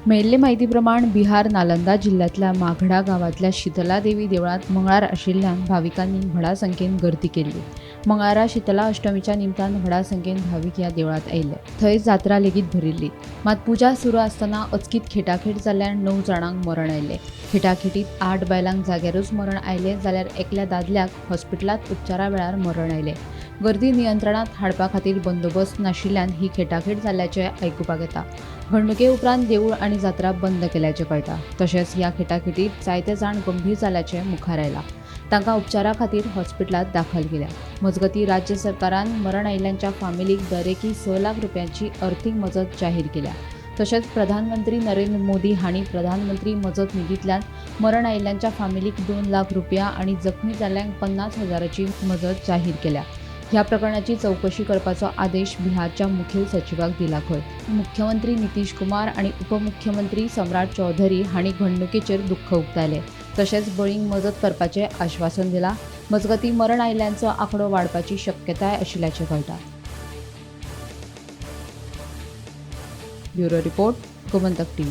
मेळिल्ले म्हायती प्रमाण बिहार नालंदा जिल्ल्यांतल्या माघडा गांवांतल्या शितला देवी देवळांत मंगळार आशिल्ल्यान भाविकांनी व्हडा संख्येन गर्दी केल्ली. मंगळारा शितला अष्टमीच्या निमतान व्हडा संख्येन भावीक ह्या देवळांत आयिल्ले. थंय जात्रा लेगीत भरिल्ली. मात पुजा सुरू आसतना अचकीत खेटाखेट जाल्ल्यान 9 जाणांक मरण आयलें. खेटाखेटीत 8 बायलांक जाग्यारूच मरण आयलें जाल्यार एकल्या दादल्याक हॉस्पिटलांत उपचारा वेळार मरण आयलें. गर्दी नियंत्रणांत हाडपा खातीर बंदोबस्त नाशिल्ल्यान ही खेटाखेट जाल्ल्याचें आयकुपाक येता. घडणुके उपरांत देवूळ आनी जात्रा बंद केल्याचें कळटा. तशेंच ह्या खेटाखेटीत जायते जाण गंभीर जाल्याचें मुखार आयलां. तांकां उपचारा खातीर हॉस्पिटलांत दाखल केल्या. मजगतीं, राज्य सरकारान मरण आयिल्ल्यांच्या फामिलीक दरेकी 6 लाख रुपयांची अर्थीक मजत जाहीर केल्या. तशेंच प्रधानमंत्री नरेंद्र मोदी हांणी प्रधानमंत्री मजत निधींतल्यान मरण आयिल्ल्यांच्या फामिलीक 2 लाख रुपया आनी जखमी जाल्ल्यांक 50,000 मजत जाहीर केल्या. ह्या प्रकरणाची चवकशी करपाचो आदेश बिहारच्या मुखेल सचिवाक दिला खंय. मुख्यमंत्री नितीश कुमार आनी उपमुख्यमंत्री सम्राट चौधरी हांणी घडणुकेचेर दुख्ख उक्तायलें. तशेंच बळींक मजत करपाचें आश्वासन दिलां. मजगतीं, मरण आयिल्ल्यांचो आंकडो वाडपाची शक्यताय आशिल्ल्याचें कळटा. Bureau report, Gomantak TV.